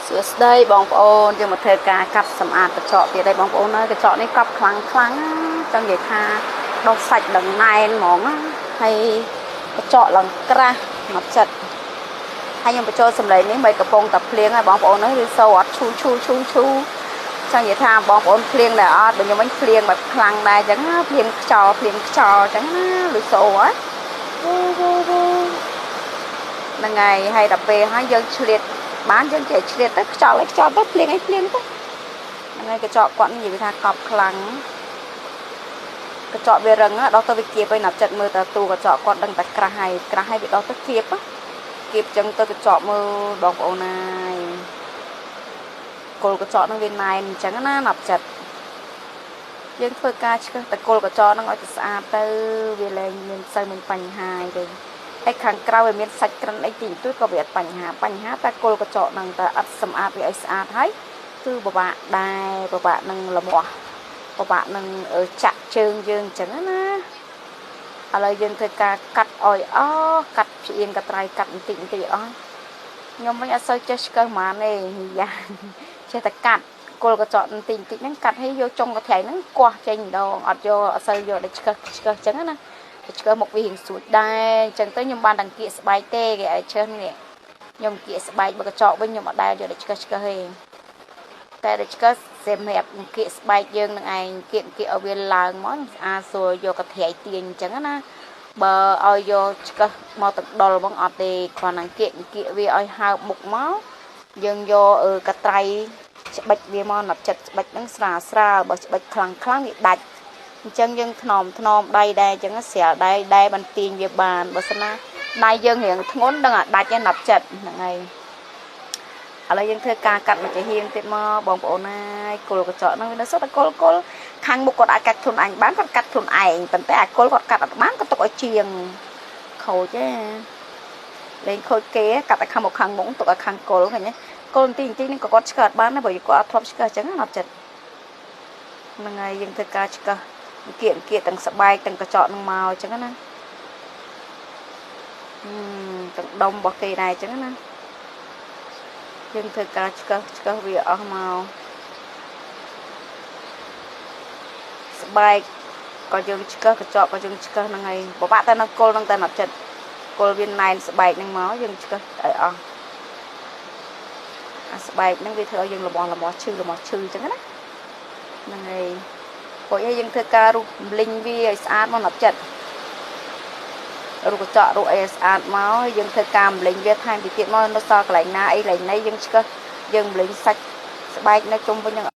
សួស្តីបងប្អូនយើងមកធ្វើការកាត់សម្អាតកញ្ចក់ទៀតហើយបងប្អូនអើយកញ្ចក់នេះកប់ខ្លាំងខ្លាំងចង់និយាយថាដុសសាច់ដល់ណែនហ្មងហើយកញ្ចក់ឡើងក្រាស់មកចិត្តហើយខ្ញុំបញ្ចូលសម្លេងនេះមិនកំពុងតែភ្លៀងហើយបងប្អូនអើយឬសូអត់ឈូឈូឈូឈូចង់និយាយថាបងប្អូនភ្លៀងដែរអត់បើខ្ញុំវិញភ្លៀងបែបខ្លាំងដែរអញ្ចឹងភ្លៀងខ្យល់ភ្លៀងខ្យល់អញ្ចឹងណាឬសូហ៎វូវូវូហ្នឹងហើយហើយដល់ពេលហើយយើងឆ្លៀតបានយើងចេះឆ្លៀតទៅខ្យល់អីខ្យល់ទៅភ្លៀងអីភ្លៀងទៅហ្នឹងហើយកញ្ចក់គាត់និយាយថាកប់ខ្លាំងកញ្ចក់វារឹងដល់ទៅវាគៀបឲ្យណាប់ចិត្តមើលតែទូកញ្ចក់គាត់ដឹងតែក្រាស់ហើយក្រាស់ហើយវាដល់ទៅគៀបគៀបចឹងទៅកញ្ចក់មើលបងប្អូនណាយគល់កញ្ចក់ហ្នឹងវាណែនអញ្ចឹងណាណាប់ចិត្តយើងធ្វើការឆ្កឹះតែគល់កញ្ចក់ហ្នឹងឲ្យទៅស្អាតទៅវាលែងមានសូវមានបញ្ហាអីទេហើយខាងក្រៅវាមានសាច់ក្រិនអីទីទួចក៏វាអត់បញ្ហាបញ្ហាតែគល់កញ្ចក់ហ្នឹងតែអត់សម្អាតវាឲ្យស្អាតហើយគឺពិបាកដែរពិបាកនឹងលមាស់ពិបាកនឹងចាក់ជើងយើងអញ្ចឹងណាឥឡូវយើងធ្វើការកាត់ឲ្យអស់កាត់ផ្អៀងកត្រៃកាត់បន្តិចបន្តិចអស់ខ្ញុំវិញអត់សូវចេះឆ្កឹះហ្មងទេយ៉ាចេះតែកាត់គល់កញ្ចក់បន្តិចបន្តិចហ្នឹងកាត់ឲ្យយកចុងកត្រៃហ្នឹងគាស់ចេញម្ដងអត់យកអត់សូវយកដល់ឆ្កឹះឆ្កឹះអញ្ចឹងណាឆ្កឹះមកវារៀងស្រួចដែរអញ្ចឹងទៅខ្ញុំបានតែគៀកស្បែកទេគេឲ្យឆ្កឹះនេះខ្ញុំគៀកស្បែកបើកញ្ចក់វិញខ្ញុំអត់ដែលយកដល់ឆ្កឹះឆ្កឹះទេតែដល់ឆ្កឹះសម្រាប់គៀកស្បែកយើងនឹងឯងគៀកគៀកឲ្យវាឡើងមកស្អាតស្រួលយកកត្រៃទាញអញ្ចឹងណាបើឲ្យយកឆ្កឹះមកទឹកដុលហ្មងអត់ទេគ្រាន់តែគៀកគៀកវាឲ្យហើបមុខមកយើងយកកត្រៃច្បិចវាមកណាប់ចិត្តច្បិចហ្នឹងស្រាលស្រាលបើច្បិចខ្លាំងខ្លាំងវាដាច់អញ្ចឹងយើងថ្នមថ្នមដៃដែរអញ្ចឹងស្រាលដៃដែរបានទាញវាបានបើសិនណាដៃយើងរៀងធ្ងន់ដឹងអាដាច់ឯណាប់ចិត្តហ្នឹងហើយឥឡូវយើងធ្វើការកាត់មួយចំហៀងទៀតមកបងប្អូនណាយគល់កញ្ចក់ហ្នឹងវានៅសុទ្ធតែគល់គល់ខាងមុខគាត់អាចកាត់ខ្លួនឯងបានគាត់កាត់ខ្លួនឯងប៉ុន្តែអាគល់គាត់កាត់អត់បានគាត់ទុកឲ្យជាងខូចទេលែងខូចគេកាត់តែខាងមុខខាងមុខទុកឲ្យខាងគល់ឃើញទេគល់បន្តិចបន្តិចហ្នឹងក៏គាត់ឆ្កើតបានដែរព្រោះគាត់អត់ធ្លាប់ឆ្កឹះអញ្ចឹងណាប់ចិត្តហ្នឹងហើយយើងធ្វើការឆ្កឹះគៀកគៀកទាំងស្បែកទាំងកញ្ចក់នឹងមកអញ្ចឹងណាទាំងដុំរបស់គេដែរអញ្ចឹងណាយើងធ្វើការឆ្កឹះឆ្កឹះវាអស់មកស្បែកក៏យើងឆ្កឹះកញ្ចក់ក៏យើងឆ្កឹះហ្នឹងហើយពិបាកតែនៅគល់ហ្នឹងតែណាប់ចិត្តគល់វាណែនស្បែកហ្នឹងមកយើងឆ្កឹះឲ្យអស់អាស្បែកហ្នឹងវាធ្វើឲ្យយើងលមាស់លមាស់ឈឺលមាស់ឈឺអញ្ចឹងណាហ្នឹងហើយព្រោះអីយើងធ្វើការរុះលីងវាឲ្យស្អាតមកណាប់ចិត្តរុះកញ្ចក់រុះអីឲ្យស្អាតមកយើងធ្វើការម្លិញវាថែមពីទៀតមកនៅសល់កន្លែងណាអីកន្លែងណីយើងឆ្កឹះយើងម្លិញសាច់ស្បែកនៅជុំវិញហ្នឹង